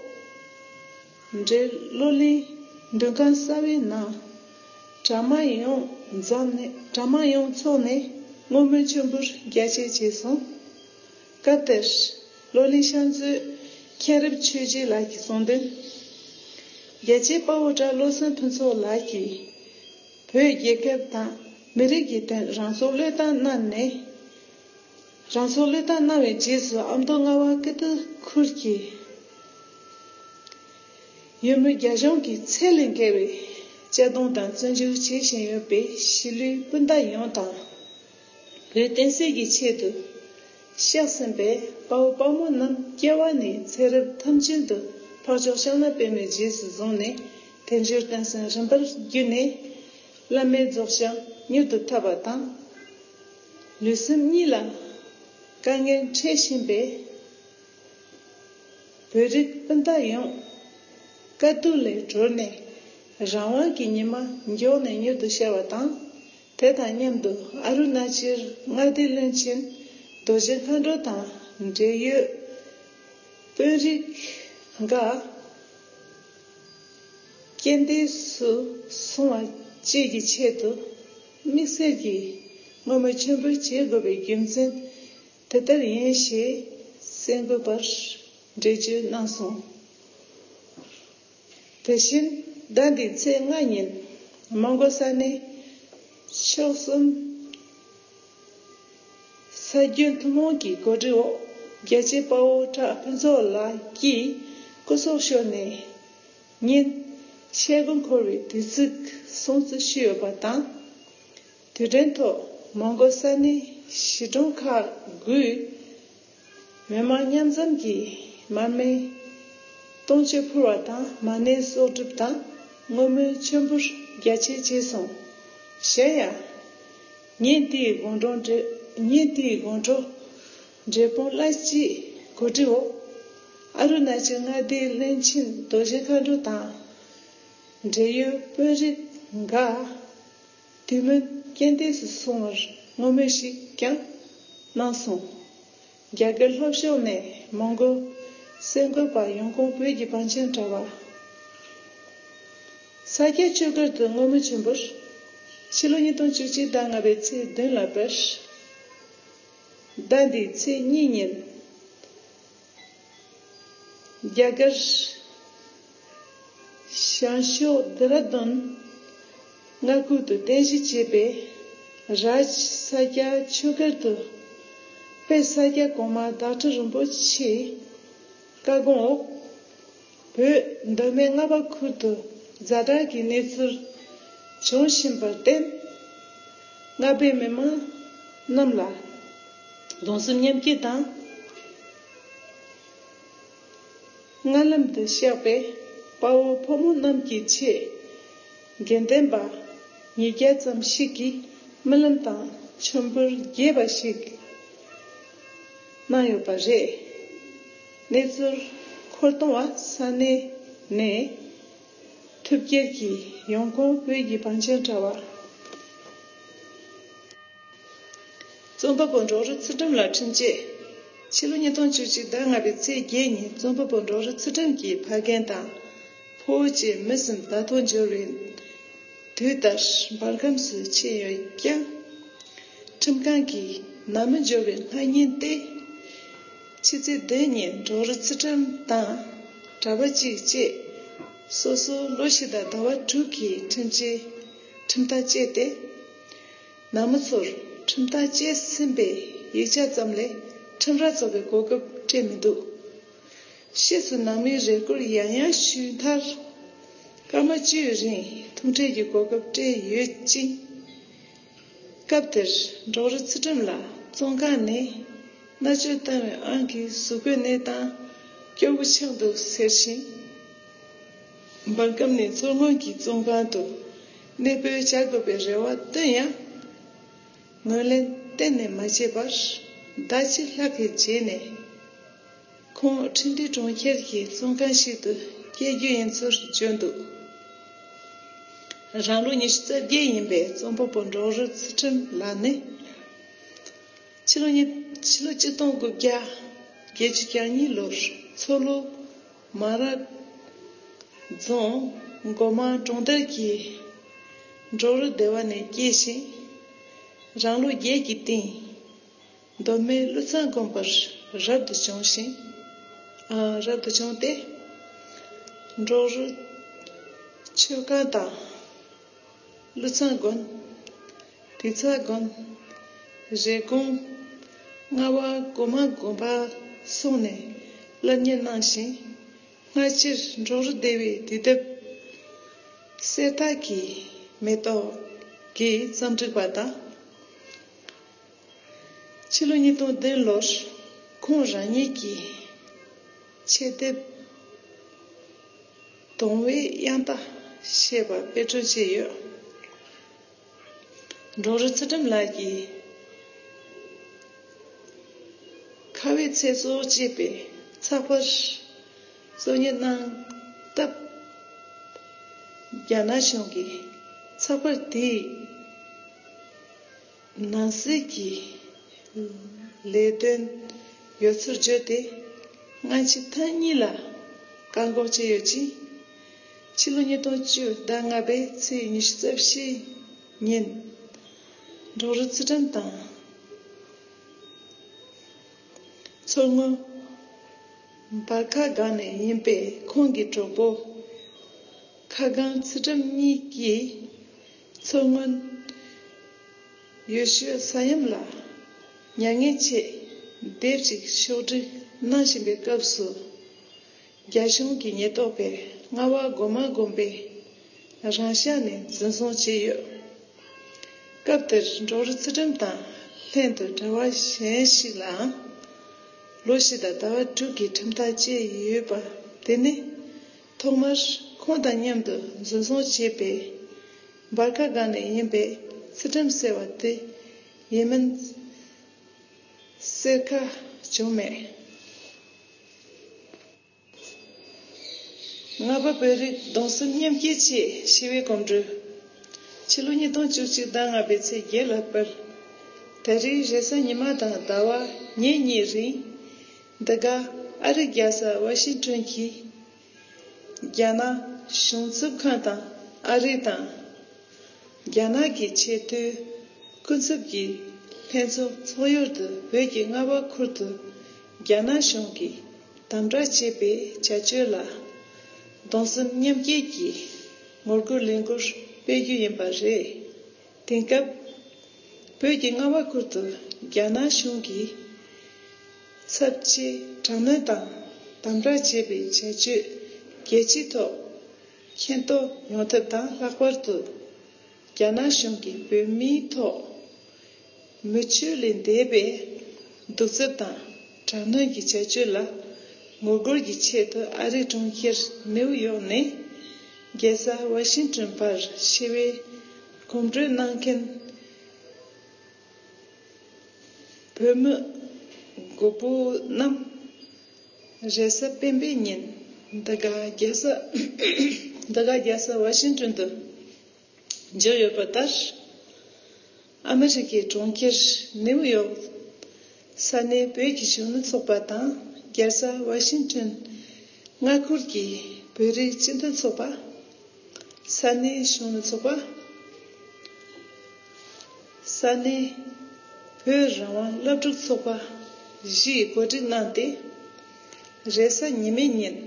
འབྲས་བློ་གླིང་མདུན་ཁང་གསར་བའི་ནང་གྲྭ་མང་ཡོངས་འཛོམས་ནས་གྲྭ་མང་ཡོངས་འཚོགས་ནས་བསྔོ་སྨོན་མཆོད་འབུལ་རྒྱ་ཆེ་བྱས་སོང་། སྐབས་དེར་བློ་གླིང་ཤར་མཛོད་མཁྱེན་རབ་ཆོས་རྗེ་ལགས་ཀྱིས་གསུངས་དོན། རྒྱལ་གཅེས་དཔའ་བོ་གྲྭ་བློ་བཟང་ཕུན་ཚོགས་ལགས་ཀྱིས། བོད་རྒྱལ་ཁབ་དང་མི་རིགས་ཀྱི་དོན་རང་སྲོག་བློས་བཏང་གནང་ནས། རང་སྲོག་བློས་བཏང་གནང་བའི་རྗེས་སུ་ཨ་མདོ་རྔ་བ་ཀིརྟི་ཁུལ་གྱི་ཡུལ་མི་རྒྱ་གཞུང་གིས་ཚད་ལས་བརྒལ་བའི་གཅར་རྡུང་དང་བཙོན་འཇུག་བྱེད་བཞིན་ཡོད་པའི་གཞིས་ལུས་སྤུན་ཟླ་ཡོངས་དང་། བོད་བསྟན་སྲིད་ཀྱི་ཆེད་དུ་ གཤེགས་ཟིན་པས་དཔའ་བོ་དཔའ་མོ་རྣམས་སྐྱེ་བ་ནས་ཚེ་རབས་ཐམས་ཅད་དུ་འཕགས་མཆོག་ཤཱཀྱ་པདྨའི་རྗེས་སུ་བཟུང་ནས་དལ་འབྱོར་རྟེན་གསུམ་རིམ་པར་བརྒྱུད་ནས་བླ་མེད་རྫོགས་བྱང་མྱུར་དུ་ཐོབ་པ་དང་། ལུས་སེམས་གཉིས་ལ་དཀའ་ངལ་འཕྲད་བཞིན་པའི་བོད་རིགས་སྤུན་ཟླ་ཡོངས་དཀའ་སྡུག་ལས་གྲོལ་ནས་རང་དབང་གི་ཉི་མ་མགྱོགས་ནས་མྱུར་དུ་ཤར་བ་དང་། དེ་དང་མཉམ་དུ་ཨ་རུ་ན་ཅལ་མངའ་སྡེའི་བློན་ཆེན་རྡོ་རྗེ་མཁའ་འགྲོ་དང་འབྲེལ་ཡོད་དཔོན་རིགས་འགའ་རྐྱེན་འདས་སུ་སོང་བ་བཅས་ཀྱི་ཆེད་དུ་དམིགས་བསལ་གྱིས་བསྔོ་སྨོན་ཆེན་པོ་བྱེད་དགོས་པའི་རྒྱུ་མཚན་དེ་ལྟར་ཡིན་ཞེས་གསན་དགོས་པར་འགྲེལ་བརྗོད་གནང་སོང་། དེ་བཞིན་ཟླ་འདིའི་ཚེས་ལྔ་ཉིན་མོན་གྷོ་ས་གནས་ཆོལ་གསུམ་ས་རྒྱུན་ཐུན་མོང་གི་གོ་སྒྲིག་འོག་རྒྱལ་གཅེས་དཔའ་བོ་གྲགས་ཕུན་ཚོགས་ལགས་ཀྱིས་སྐུ་སྲོག་ཤོར་ནས་ཉིན་ཤེལ་སྒོ་འཁོར་བའི་དུས་ཚིགས་སྲུང་བརྩི་ཞུས་ཡོད་པ་དང་། དུས་དྲན་ཐོག་མོན་གྷོ་ས་གནས་གཞིས་གྲོང་ཁག་དགུའི་མི་མང་མཉམ་འཛོམས་ཀྱིས་མར་མེ་སྟོང་མཆོད་ཕུལ་བ་དང་མ་ཎི་གསོག་སྒྲུབ་དང་བསྔོ་སྨོན་ཆེན་པོར་རྒྱ་ཆེ་བྱས་སོང་། གཞན་ཡང་། ཉིན་དེའི་དགོང་དྲོ་འབྲེལ་ཉིན་དེའི་དགོང་དྲོ་འབྲས་སྤུངས་བླ་སྤྱིའི་གོ་སྒྲིག་འོག་ཨ་རུ་ན་ཅལ་མངའ་སྡེའི་བློན་ཆེན་རྡོ་རྗེ་མཁའ་འགྲོ་དང་འབྲེལ་ཡོད་དཔོན་རིགས་འགའ། དུས་མིན་རྐྱེན་འདས་སུ་སོང་བར་བསྔོ་སྨོན་ཞིག་ཀྱང་གནང་སོང་། རྒྱ་གར་ལྷོ་ཕྱོགས་ནས་མོན་གྷོ་གསར་འགོད་པ་ཡོང་ཁུངས་བོད་ཀྱི་བང་ཆེན་དྲ་བ། ས་སྐྱ་ཆོས་སྒར་དུ་བསྔོ་སྨོན་ཆེན་པོར་ཕྱི་ལོ་ཉིས་སྟོང་བཅུ་གཅིག་ཟླ་ལྔ་པའི་ཚེས་བདུན་ལ་དཔེར། ཟླ་འདིའི་ཚེས་གཉིས་ཉིན། རྒྱ་གར་བྱང་ཕྱོགས་ལྡེ་ར་ལྡུན་མངའ་ཁུལ་དུ་རྟེན་གཞི་བྱས་པའི་རཱཇ་ས་སྐྱ་ཆོས་སྒར་དུ་དཔལ་ས་སྐྱ་གོང་མ་བདག་ཁྲི་རིན་པོ་ཆེའི་བཀའ་དགོངས་འོག་བོད་མདོ་སྨད་རྔ་པ་ཁུལ་དུ་ཛ་དྲག་གི་གནས་ཚུལ་བྱུང་བཞིན་པར་བརྟེན། རྔ་པའི་མི་མང་རྣམས་ལ་གདུང་སེམས་མཉམ་སྐྱེད་དང་། རྔ་ལམ་དུ་གཤེགས་པའི་དཔའ་བོ་ཕོ་མོ་རྣམས་ཀྱི་ཆེད་དགེ་འདུན་པ་ཉིས་བརྒྱ་ཙམ་ཞིག་གིས་རྨི་ལམ་དང་མཆོད་འབུལ་རྒྱས་པ་ཞིག་གནང་ཡོད་པ་རེད། གནས་ཚུལ་འཁོར་གཏོང་བ་ས་གནས་ནས་ཐུབ་རྒྱལ་གྱིས་ཡོང་ཁུངས་བོད་ཀྱི་བང་ཆེན་དྲ་བ། རྩོམ་པ་པོ་འབྲོག་རུ་ཚུལ་ཁྲིམས་ལགས་ཁྲིམས་ཆད། ཕྱི་ལོ་ཉིས་སྟོང་བཅུ་གཅིག་ཟླ་ལྔ་པའི་ཚེས་བརྒྱད་ཉིན་རྩོམ་པ་པོ་འབྲོག་རུ་ཚུལ་ཁྲིམས་ཀྱི་ཕ་རྒན་དང་། ཕོ་བོ་བཅས་མི་གསུམ་བརྡ་ཐོ་འབྱོར་བའི་དུས་ལྟར་འབར་ཁམས་སུ་ཕྱིན་ཡོད་ཀྱང་། ཁྲིམས་ཁང་གིས་ནང་མི་འབྱོར་བའི་སང་ཉིན་ཏེ། ཕྱི་ཚེས་བདུན་ཉིན་འབྲོག་རུ་ཚུལ་ཁྲིམས་དང་གྲྭ་པ་གཅིག་བཅས་སོ་སོའི་ལོ་ཕྱེད་དང་ཟླ་བ་དྲུག་གི་ཁྲིམས་ཆད་ཁྲིམས་ཐག་བཅད་དེ། ནང་མི་ཚོར་ཁྲིམས་ཐག་བཅད་ཟིན་པའི་ཡིག་ཆ་ཙམ་ལས་ཁྲིམས་ར་རྩོད་པའི་གོ་སྐབས་སྤྲད་མི་འདུག་ཕྱིས་སུ་ནང་མིའི་རེ་སྐུལ་ཡང་ཡང་ཞུས་མཐར། སྐར་མ་བཅུའི་རིང་ཐུག་འཕྲད་ཀྱི་གོ་སྐབས་སྤྲད་ཡོད་ཅིང་། སྐབས་དེར་འབྲོག་རུ་ཚུལ་ཁྲིམས་ལ་བཙོན་ཁང་ནས་མནར་གཅོད་བཏང་བའི་དབང་གིས་གཟུགས་པོའི་གནས་སྟངས་སྐྱོ་བོ་ཆགས་འདུག་ཟེར་ཞིང་། འབར་ཁམས་ནས་མཚོ་སྔོན་གྱི་བཙོན་ཁང་དུ་གནས་སྤོས་བྱ་དགོས་པའི་རེ་བ་བཏོན་ཡང་། ངོས་ལེན་གཏན་ནས་མ་བྱས་པར་ཟླ་གཅིག་ལྷག་གི་རྗེས་ནས་ཁོང་ཁྲིན་ཏུའུ་གྲོང་ཁྱེར་གྱི་བཙོན་ཁང་ཞིག་ཏུ་སྐྱེལ་རྒྱུ་ཡིན་ཚུལ་བརྗོད་འདུག་རང་ལོ་ཉི་ཤུ་རྩ་བརྒྱད་ཡིན་པའི་རྩོམ་པ་པོ་འབྲོག་རུ་ཚུལ་ཁྲིམས་ལགས་ནི། ཕྱི་ལོ་ཉིས་ཕྱི་ལོ་གཅིག་སྟོང་དགུ་བརྒྱ་བརྒྱད་ཅུ་གྱ་གཉིས་ལོར་མཚོ་ལྷོ་མ་ར་རྫོང་མགོ་མང་གྲོང་རྡལ་གྱི་འབྲོག་རུ་སྡེ་བ་ནས་སྐྱེས་ཤིང་། རང་ལོ་བརྒྱད་ཀྱི་སྟེང་མདོ་སྨད་ཀླུ་ཚང་དགོན་པར་རབ་ཏུ་བྱུང་ཞིང་། ཨ་རབ་ཏུ་བྱུང་སྟེ། འབྲོག་རུ་ཆོས་ཁང་དང་། ཀླུ་ཚང་དགོན། དིག་ཚལ་དགོན། རེབ་གོང་། རྔ་བ་སྒོ་མང་དགོན་པར་སོང་ནས་སློབ་གཉེར་གནང་ཞིང་། སྔ་ཕྱིར་འབྲོག་རུ་སྡེ་བའི་དུས་དེབ་གསེར་རྟ་གི་མེ་ཏོག་གི་རྩོམ་སྒྲིག་པ་དང་། ཕྱི་ལོ་ཉིས་སྟོང་བདུན་ལོར་ཁོང་རང་ཉིད་ཀྱི་ཆེད་དེབ་གདུང་བའི་དབྱངས་རྟ་ཞེས་པ་དཔེ་སྐྲུན་བྱས་ཡོད། འབྲོག་རུ་ཚུལ་ཁྲིམས་ལགས་ཀྱིས་ཁ་བའི་ཚེ་སྲོག་ཅེས་པའི་ཚགས་པར་གཙོ་གཉེར་གནང་སྟབས། རྒྱ་ནག་གཞུང་གིས་ཚགས་པར་དེའི་ནང་གསེས་ཀྱི་ལས་དོན་ཡོད་ཚུལ་བརྗོད་དེ། སྔ་ཕྱི་ཐེངས་གཉིས་ལ་བཀག་འགོག་བྱས་ཡོད་ཅིང་། ཕྱི་ལོ་ཉིས་སྟོང་བཅུ་ཟླ་ལྔ་པའི་ཚེས་ཉི་ཤུ་རྩ་བཞི་ཉིན་འབྲོག་རུ་ཚུལ་ཁྲིམས་དང་མཚོ་སྔོན་སྦར་ཁ་སྒང་ནས་ཡིན་པའི་ཁོང་གི་གྲོགས་པོ་ཁ་སྒང་ཚུལ་ཁྲིམས་གཉིས་ཀྱིས་མཚོ་སྔོན་ཡུལ་ཤུལ་ས་ཡོམ་ལ་མྱ་ངན་ཆེད་དེབ་ཅིག་ཕྱོགས་སྒྲིག་གནང་བཞིན་པའི་སྐབས་སུ། རྒྱ་གཞུང་གི་ཉེན་རྟོག་པས་རྔ་བ་སྒོ་མང་དགོན་པའི་རང་ཤག་ནས་འཛིན་བཟུང་བྱས་ཡོད། སྐབས་དེར་འབྲོག་རུ་ཚུལ་ཁྲིམས་དང་ལྷན་དུ་གྲྭ་པ་གཞན་ཞིག་ལའང་ལོ་བཞི་དང་ཟླ་བ་དྲུག་གི་ཁྲིམས་ཐག་བཅད་ཡོད་པ་དེ་ནི། ཐོག་མར་ཁོང་དང་མཉམ་དུ་འཛིན་བཟུང་བྱས་པའི་སྦར་ཁ་སྒང་ནས་ཡིན་པའི་ཚུལ་ཁྲིམས་ཟེར་བ་དེ་ཡིན་མིན་གསལ་ཁ་བྱུང་མེད། རྔ་པ་བོད་རིགས་གདུང་སེམས་མཉམ་སྐྱེད་ཆེད་ཞི་བའི་གོམ་བགྲོད། ཕྱི་ལོ་ཉིས་སྟོང་བཅུ་གཅིག་ཟླ་ལྔ་པའི་ཚེས་བརྒྱད་ལ་སྤེལ། ད་རེས་རེས་གཟའ་ཉི་མ་དང་ཟླ་བ་ཉིན་གཉིས་རིང་། འདི་ག་ཨ་རི་རྒྱལ་ས་ཝ་ཤིང་ཊོན་གྱི་རྒྱ་ནག་གཞུང་ཚབ་ཁང་དང་ཨ་རི་དང་། རྒྱ་ནག་གི་ཆེས་མཐོའི་སྐུ་ཚབ་ཀྱི་ལྷན་ཚོགས་ཚོགས་ཡུལ་དུ་བོད་ཀྱི་རྔ་བ་ཁུལ་དུ་རྒྱ་ནག་གཞུང་གིས་དམ་དྲག་བྱས་པའི་བྱ་སྤྱོད་ལ་གདུང་སེམས་མཉམ་སྐྱེད་ཀྱི་ངོ་རྒོལ་ལས་འགུལ་སྤེལ་རྒྱུ་ཡིན་པ་རེད། དེང་སྐབས། བོད་ཀྱི་རྔ་བ་ཁུལ་དུ་རྒྱ་ནག་གཞུང་གིས་ཚབས་ཆེའི་དྲག་གནོན་དང་དམ་དྲག་བྱས་པའི་བྱ་སྤྱོད་རྒྱལ་སྤྱིའི་ཐོག་མཁྱེན་རྟོགས་ཡོང་ཐབས་དང་། ལྷག་པར་དུ་རྒྱ་ནག་གཞུང་གིས་བོད་མིའི་ཐོག་མི་ཆོས་ལས་འདས་པའི་གདུག་རྩུབ་དང་དྲག་གནོན་གྱི་བྱ་སྤྱོད་ལ་ངོ་རྒོལ་གྱི་ཆེད་དུ་ཨ་རིའི་གྲོང་ཁྱེར་ནེའུ་ཡོག་ནས་རྒྱལ་ས་ཝ་ཤིང་ཊོན་བར་ཞི་བའི་གོམ་བགྲོད་གནང་མཁན་བོད་མི་དགུ་པོ་རྣམས་རེས་གཟའ་སྤེན་པའི་ཉིན་འདི་ག་རྒྱལ་ས་འདི་ག་རྒྱལ་ས་ཝ་ཤིང་ཊོན་དུ་འབྱོར་ཡོད་པ་ལྟར། ཨ་མི་རི་ཀའི་གྲོང་ཁྱེར་ནེའུ་ཡོག་ས་གནས་བོད་ཀྱི་གཞོན་ནུ་ཚོགས་པ་དང་། རྒྱལ་ས་ཝ་ཤིང་ཊོན་མངའ་ཁུལ་གྱི་བོད་རིགས་སྤྱི་མཐུན་ཚོགས་པ། ས་གནས་གཞོན་ནུ་ཚོགས་པ། ས་གནས་བོད་རང་དབང་སློབ་ཕྲུག་ཚོགས་པ་བཞིས་གོ་སྒྲིག་གནང་སྟེ། རེས་གཟའ་ཉི་མའི་ཉིན་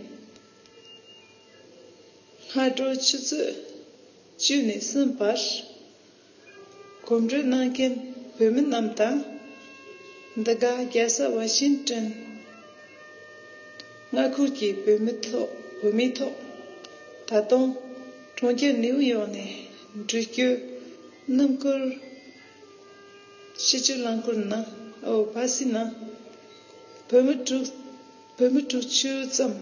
སྔ་དྲོ་ཆུ་ཚོད་བཅུ་ནས་གསུམ་བར་གོམ་བགྲོད་གནང་མཁན་བོད་མི་རྣམས་དང་། འདི་ག་རྒྱལ་ས་ཝ་ཤིང་ཊོན་མངའ་ཁུལ་གྱི་བོད་མི་ཐོག་བོད་མིའི་ཐོག་ད་དུང་གྲོང་ཁྱེར་ནེའུ་ཡོག་ནས་འགྲུལ་སྐྱོད་སྣུམ་འཁོར་ཕྱི་སྐྱོད་རླངས་འཁོར་ནང་ཨོ་བྷ་སི་ནང་བོད་མི་དྲུག་བོད་མི་དྲུག་ཅུ་ཙམ་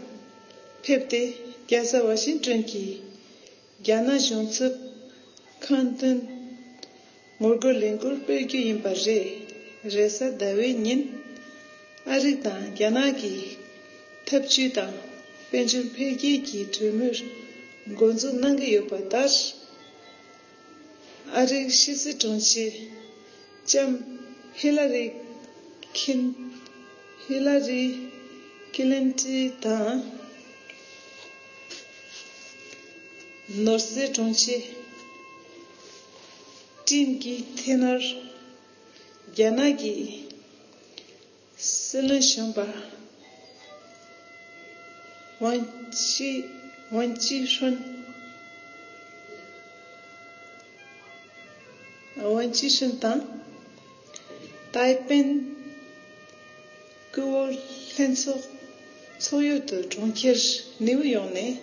ཕེབས་ཏེ། རྒྱལ་ས་ཝ་ཤིང་ཊོན་གྱི་རྒྱ་ནག་གཞུང་ཚབ་ཁང་མདུན་ངོ་རྒོལ་ལས་འགུལ་སྤེལ་རྒྱུ་ཡིན་པ་རེད། རེས་གཟའ་ཟླ་བའི་ཉིན་ཨ་རི་དང་རྒྱ་ནག་གིས་འཐབ་ཇུས་དང་དཔལ་འབྱོར་འཕེལ་རྒྱས་ཀྱི་གྲོས་མོལ་འགོ་འཛུགས་གནང་གི་ཡོད་པ་ལྟར། ཨ་རིའི་ཕྱི་སྲིད་དྲུང་ཆེ་ལྕམ་ཧི་ལ་རི་ཁིན་ཧི་ལ་རི་ཁི་ལིན་ཏི་དང་། ནོར་སྲིད་དྲུང་ཆེ་ཀྲིན་གྱི་ཐེ་ནར། རྒྱ་ནག་གི་སྲིད་བློན་གཞོན་པ་ཝང་ཅི་ཝང་ཅི་ཧྲུན། ཝང་ཅི་ཧྲུན་དང་ཏའེ་པེན་ཀུའོ་ལྷན་ཚོགས་ཚོགས་ཡུལ་དུ་གྲོང་ཁྱེར་ནེའུ་ཡོག་ནས་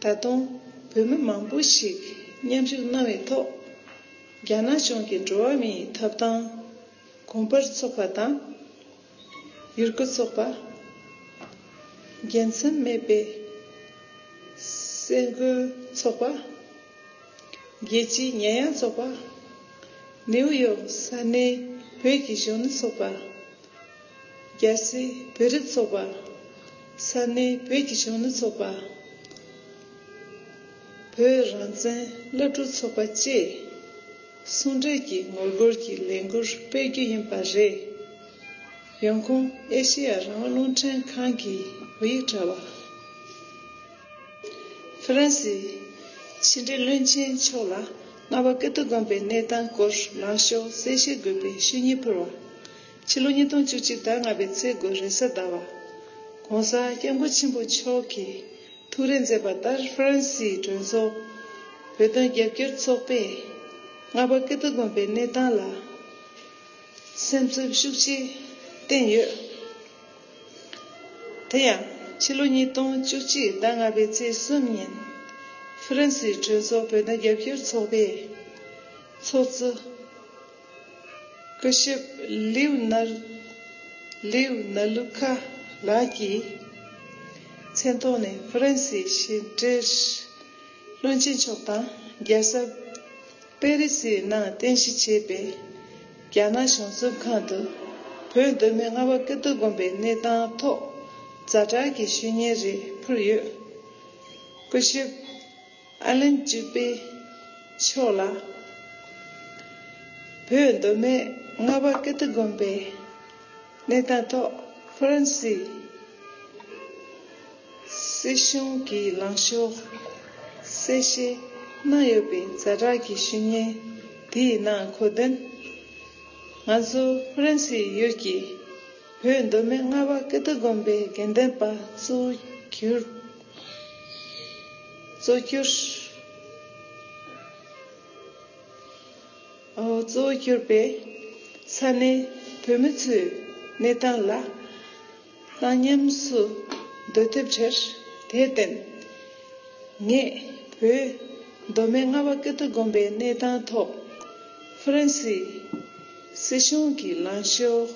ད་དུང་བོད་མི་མང་པོ་ཞིག་མཉམ་ཞུགས་གནང་བའི་ཐོག་རྒྱ་ནག་གཞུང་གི་འགྲོ་བ་མིའི་ཐོབ་ཐང་ གོམ་པར་ཚོགས་པ་དང་། ཡུལ་སྐོར་ཚོགས་པ། རྒྱལ་མཚམས་མེད་པའི་སེ་འགོལ་ཚོགས་པ། རྒྱལ་སྤྱིའི་ཉེས་ཡངས་ཚོགས་པ། ནེའུ་ཡོག་ས་གནས་བོད་ཀྱི་གཞོན་ནུ་ཚོགས་པ། རྒྱལ་སའི་བོད་རིགས་ཚོགས་པ། ས་གནས་བོད་ཀྱི་གཞོན་ནུ་ཚོགས་པ། བོད་རང་བཙན་སློབ་ཕྲུག་ཚོགས་པ་བཅས་ཟུང་འབྲེལ་གྱིས་ངོ་རྒོལ་གྱི་ལས་འགུལ་སྤེལ་རྒྱུ་ཡིན་པ་རེད། ཡོང་ཁུངས་ཨེ་ཤེ་ཡ་རང་དབང་རླུང་འཕྲིན་ཁང་གི་བོད་ཡིག་དྲ་བ། ཧྥ་རན་སིའི་ཕྱི་འབྲེལ་བློན་ཆེན་མཆོག་ལ་རྔ་པ་ཀིརྟི་དགོན་པའི་གནས་སྟངས་སྐོར་ལངས་ཕྱོགས་གསལ་བཤད་དགོས་པའི་ཞུ་སྙན་ཕུལ་བ། ཕྱི་ལོ་ཉིས་སྟོང་བཅུ་གཅིག་ཟླ་ལྔ་པའི་ཚེས་དགུ་རེས་གཟའ་ཟླ་བ། ༸གོང་ས་སྐྱབས་མགོན་ཆེན་པོ་མཆོག་གིས་ཐུགས་རེ་མཛད་པ་ལྟར་ཧྥ་རན་སིའི་གྲོས་ཚོགས་བོད་དོན་རྒྱབ་སྐྱོར་ཚོགས་པས་རྔ་པ་ཀིརྟི་དགོན་པའི་གནས་སྟངས་ལ་སེམས་འཚབ་ཤུགས་ཆེ་བསྟན་ཡོད། དེ་ཡང་ཕྱི་ལོ་ཉིས་སྟོང་བཅུ་གཅིག་ཟླ་ལྔ་པའི་ཚེས་གསུམ་ཉིན་ཧྥ་རན་སིའི་གྲོས་ཚོགས་བོད་དོན་རྒྱབ་སྐྱོར་ཚོགས་པའི་ཚོགས་གཙོ་སྐུ་ཞབས་ལིའུ་ནར་ལིའུ་ན་ལུ་ཁ་ལགས་ཀྱིས་མཚན་ཐོག་ནས་ཧྥ་རན་སིའི་ཕྱི་འབྲེལ་བློན་ཆེན་མཆོག་དང་རྒྱལ་ས་པེ་རི་སིའི་ནང་རྟེན་གཞི་བྱས་པའི་རྒྱ་ནག་གཞུང་ཚབ་ཁང་དུ་བོད་མདོ་སྨད་རྔ་པ་ཀིརྟི་དགོན་པའི་གནས་སྟངས་ཐོག་ཛ་དྲག་གི་ཞུ་སྙན་རེ་ཕུལ་ཡོད། སྐུ་ཞབས་ཨ་ལན་ཅུ་པེ་མཆོག་ལ། བོད་མདོ་སྨད་རྔ་པ་ཀིརྟི་དགོན་པའི་གནས་སྟངས་ཐོག་ཧྥ་རན་སི་སྲིད་གཞུང་གི་ལངས་ཕྱོགས་གསལ་བཤད་གནང་ཡོད་པའི་ཛ་དྲག་གི་ཞུ་སྙན་དེའི་ནང་འཁོད་དོན། ང་ཚོ་ཧྥ་རན་སིའི་ཡུལ་གྱི་བོད་མདོ་སྨད་རྔ་པ་ཀིརྟི་དགོན་པའི་དགེ་འདུན་པ་གཙོ་བོ་གྱུར། གཙོ་གྱུར། ཨོ་གཙོ་བོ་གྱུར་པའི་ས་གནས་བོད་མི་ཚོའི་གནས་སྟངས་ལ་གནང་ཉམས་སུ་སྡོད་ཐབས་ཕྱིར་དེར་བརྟེན། ངས་བོད་མདོ་སྨད་རྔ་པ་ཀིརྟི་དགོན་པའི་གནས་སྟངས་ཐོག་ཧྥ་རན་སིའི་སྲིད་གཞུང་གི་ལངས་ཕྱོགས་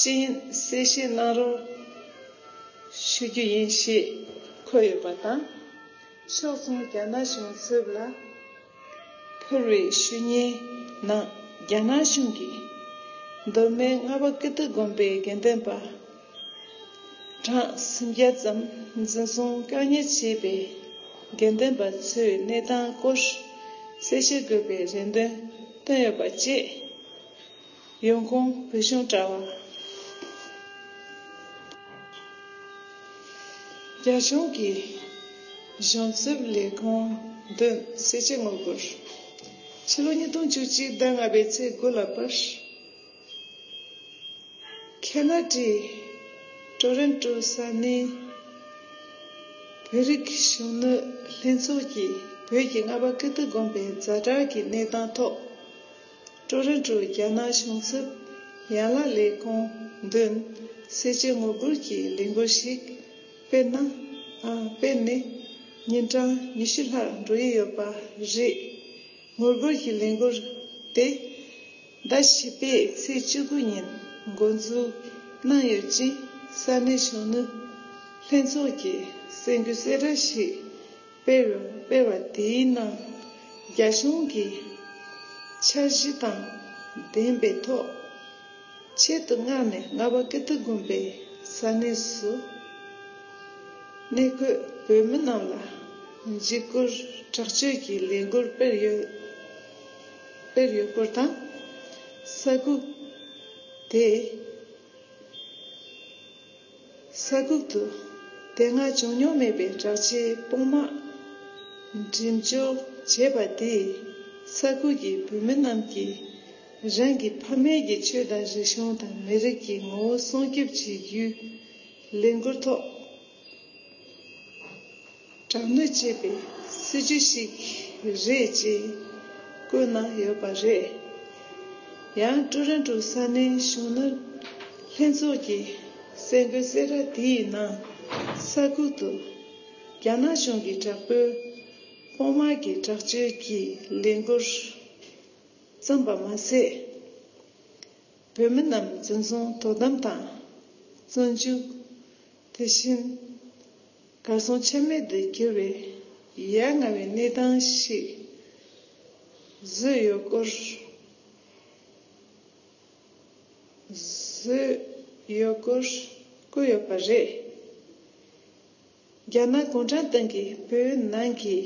ཅི་ཡིན་གསལ་བཤད་གནང་རོགས་ཞུ་རྒྱུ་ཡིན་ཞེས་འཁོད་ཡོད་པ་དང་། ཕྱོགས་མཚུངས་རྒྱ་ནག་གཞུང་ཚབ་ལ་ཕུལ་བའི་ཞུ་སྙན་ནང་རྒྱ་ནག་གཞུང་གིས་མདོ་སྨད་རྔ་པ་ཀིརྟི་དགོན་པའི་དགེ་འདུན་པ་གྲངས་སུམ་བརྒྱ་ཙམ་འཛིན་བཟུང་བཀག་ཉར་བྱས་པའི་དགེ་འདུན་པ་ཚོའི་གནས་སྟངས་སྐོར་གསལ་བཤད་དགོས་པའི་རེ་འདུན་བཏོན་ཡོད་པ་བཅས། ཡོང་ཁུངས་བོད་གཞུང་དྲ་བ། རྒྱ་གཞུང་གི་གཞུང་ཚབ་ལས་ཁུངས་མདུན་གསལ་བྱེད་ངོ་རྒོལ། ཕྱི་ལོ་ཉིས་སྟོང་བཅུ་གཅིག་ཟླ་ལྔ་པའི་ཚེས་དགུ་ལ་བར། ཁེ་ན་ཌའི་ཊོ་རོན་ཊོ་ས་གནས་བོད་རིགས་གཞོན་ནུ་ལྷན་ཚོགས་ཀྱིས་བོད་ཀྱི་རྔ་པ་ཀིརྟི་དགོན་པའི་ཛ་དྲག་གི་གནས་སྟངས་ཐོག་ཊོ་རོན་ཊོ་རྒྱ་ནག་གཞུང་ཚབ་ཡན་ལག་ལས་ཁུངས་མདུན་གསལ་བྱེད་ངོ་རྒོལ་གྱི་ལས་འགུལ་ཞིག་སྤེལ་ན། ཨ་སྤེལ་ནས་ཉིན་གྲངས་ཉི་ཤུ་ལྷག་འགྲོ་ཡི་ཡོད་པ་རེད། ངོ་རྒོལ་གྱི་ལས་འགུལ་དེ་ཟླ་བཞི་པའི་ཚེས་བཅུ་དགུ་ཉིན་འགོ་འཛུགས་གནང་ཡོད་ཅིང་། ས་གནས་གཞོན་ནུ་ལྷན་ཚོགས་ཀྱིས་གསར་འགོད་གསལ་བསྒྲགས་ཤིག་སྤེལ་སྤེལ་བ་དེའི་ནང་རྒྱ་གཞུང་གི་འཆར་གཞི་དང་ལྡན་པའི་ཐོག་ཆེད་དུ་མངགས་ནས་རྔ་པ་ཀིརྟི་དགོན་པའི་ས་གནས་སུ་གནས་འཁོད་བོད་མི་རྣམས་ལ་འཇིགས་སྐུལ་དྲག་སྤྱོད་ཀྱི་ལས་འགུལ་སྤེལ་ཡོད་སྤེལ་ཡོད་སྐོར་དང་། ས་ཁུག་དེ། ས་ཁུག་ཏུ་དེ་སྔ་བྱུང་མྱོང་མེད་པའི་དྲག་ཆས་དཔུང་དམག་འགྲེམས་འཇོག་བྱས་པ་དེས། ས་ཁུག་གི་བོད་མི་རྣམས་ཀྱིས་རང་གི་ཕ་མེས་ཀྱི་ཆོས་དང་རིག་གཞུང་དང་མི་རིགས་ཀྱི་ངོ་བོ་སྲུང་སྐྱོབ་བྱེད་རྒྱུའི་ལས་འགུལ་ཐོག་དྲག་གནོན་བྱེད་པའི་སྲིད་ཇུས་ཤིག་རེད་ཅེས་བཀོད་གནང་ཡོད་པ་རེད། ཡང་ཀྲུ་རེན་ཀྲུ་ས་གནས་གཞོན་ནུ་ལྷན་ཚོགས་ཀྱི་གསར་འགོད་གསལ་བསྒྲགས་དེའི་ནང་ས་ཁུག་ཏུ་རྒྱ་ནག་གཞུང་གི་དྲག་པོའི་དཔུང་དམག་གི་དྲག་སྤྱོད་ཀྱི་ལས་འགུལ་བརྩམས་པ་མ་ཟད། བོད་མི་རྣམས་འཛིན་བཟུང་དོ་དམ་དང་། བཙོན་འཇུག་དེ་བཞིན་གར་སོང་ཆ་མེད་དུ་གྱུར་བའི་ཡ་ང་བའི་གནས་སྟངས་ཤིག་བཟོས་ཡོད་སྐོར། བཟོས་ཡོད་སྐོར་བཀོད་ཡོད་པ་རེད། རྒྱ་ནག་གུང་ཁྲན་ཏང་གིས་བོད་ནང་གི་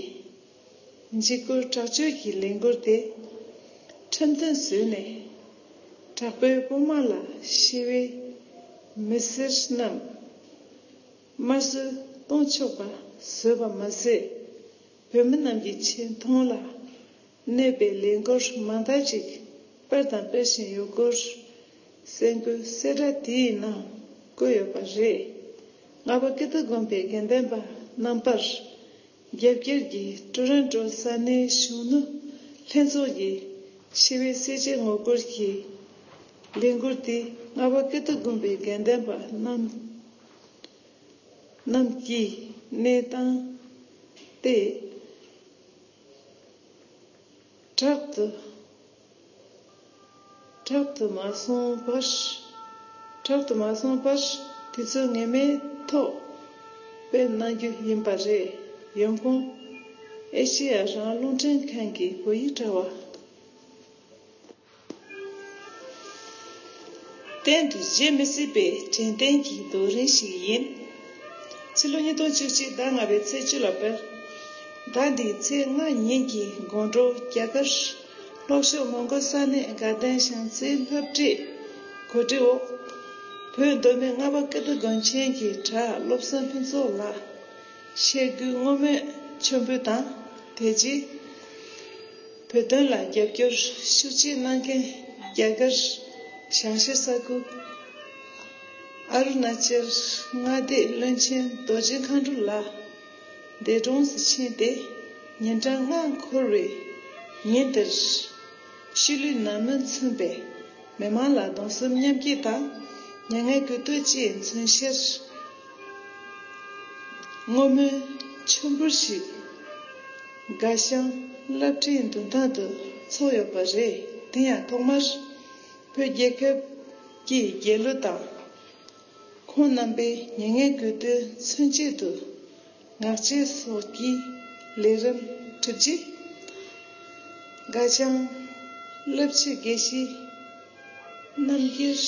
འཇིགས་སྐུལ་དྲག་སྤྱོད་ཀྱི་ལས་འགུལ་དེ་ཁྲིམས་མཐུན་བཟོས་ནས། དྲག་པོའི་དཔུང་དམག་ལ་ཞི་བའི་མི་སེར་རྣམས་དམར་གསོད་གཏོང་ཆོག་པ་བཟོས་པ་མ་ཟད། བོད་མི་རྣམས་ཀྱི་ཆེ་མཐོང་ལ་གནོད་པའི་ལས་འགུལ་མང་དག་ཅིག་སྤེལ་དང་སྤེལ་བཞིན་ཡོད་སྐོར་གསར་འགོད་གསལ་བསྒྲགས་དེའི་ནང་བཀོད་ཡོད་པ་རེད། རྔ་བ་ཀིརྟི་དགོན་པའི་དགེ་འདུན་པ་རྣམ་པར་རྒྱབ་འགལ་གྱིས་ཀྲོ་རོན་ཀྲོ་ས་གནས་གཞོན་ནུ་ལྷན་ཚོགས་ཀྱི་ཆེ་བའི་སྲིད་ཇུས་ངོ་རྒོལ་གྱི་ལས་འགུལ་དེ་རྔ་བ་ཀིརྟི་དགོན་པའི་དགེ་འདུན་པ་རྣམས་རྣམས་ཀྱི་གནས་སྟངས་དེ། དྲག་ཏུ། དྲག་ཏུ་མ་སོང་བར། དྲག་ཏུ་མ་སོང་བར་དུས་ཚོད་ངེས་མེད་ཐོག་སྤེལ་གནང་རྒྱུ་ཡིན་པ་རེད། ཡོང་ཁུངས། ཨེ་ཤེ་ཡ་རང་དབང་རླུང་འཕྲིན་ཁང་གི་བོད་ཡིག་དྲ་བ། གཏན་དུ་བརྗེད་མི་སྲིད་པའི་དྲན་རྟེན་གྱི་རྡོ་རིང་ཞིག་ཡིན། ཕྱི་ལོ་ཉིས་སྟོང་བཅུ་གཅིག་ཟླ་ལྔ་པའི་ཚེས་བཅུ་ལ་སྤེལ། ཟླ་འདིའི་ཚེས་ལྔ་ཉིན་གྱི་དགོང་དྲོ་རྒྱ་གར་ལྷོ་ཕྱོགས་མོན་གྷོ་ས་གནས་དགའ་ལྡན་ཤང་ཚའི་སློབ་གྲྭའི་གོ་སྒྲིག་འོག་བོད་མདོ་སྨད་རྔ་བ་ཀིརྟི་དགོན་ཆེན་གྱི་གྲྭ་བློ་བཟང་ཕུན་ཚོགས་ལགས་ཆེད་བསྐོས་བསྔོ་སྨོན་མཆོད་འབུལ་དང་། དེ་རྗེས་བོད་དོན་ལ་རྒྱབ་སྐྱོར་ཤུགས་ཆེ་གནང་མཁན་རྒྱ་གར་བྱང་ཤར་ས་ཁུལ་ཨ་རུ་ན་ཅལ་མངའ་སྡེའི་བློན་ཆེན་རྡོ་རྗེ་མཁའ་འགྲོ་ལགས་འདས་གྲོངས་སུ་ཕྱིན་ཏེ། ཉིན་གྲངས་ལྔ་འཁོར་བའི་ཉིན་དེར། ཤུལ་ལུས་ནད་མུག་མཚོན་པའི་མི་མང་ལ་གདུང་སེམས་མཉམ་སྐྱེད་དང་མྱ་ངན་གུས་འདུད་བཅས་མཚོན་ཕྱིར། བསྔོ་སྨོན་མཆོད་འབུལ་ཞིག་སྒ་ཤང་སློབ་གྲྭའི་མདུན་ཐང་དུ་ཚོགས་ཡོད་པ་རེད། དེ་ཡང་ཐོག་མར་བོད་རྒྱལ་ཁབ་ཀྱི་རྒྱལ་གླུ་དང་། ཁོང་རྣམ་པའི་མྱ་ངན་གུས་འདུད་མཚོན་ཆེད་དུ་ངག་བཅད་སོགས་ཀྱི་ལས་རིམ་གྲུབ་རྗེས། སྒ་ཤང་སློབ་སྤྱི་དགེ་བཤེས་རྣམ་རྒྱལ་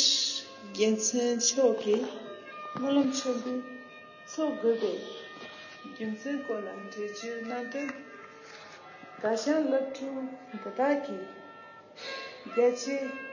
རྒྱལ་མཚན་མཆོག་གིས་སྨོན་ལམ་མཆོད་འབུལ་འཚོགས་དགོས་པའི་རྒྱུ་མཚན་སྐོར་ལ་འགྲེལ་བརྗོད་གནང་དོན། སྒ་ཤང་སློབ་ཕྲུག་འདི་དག་གིས་རྒྱ་ཆེའི་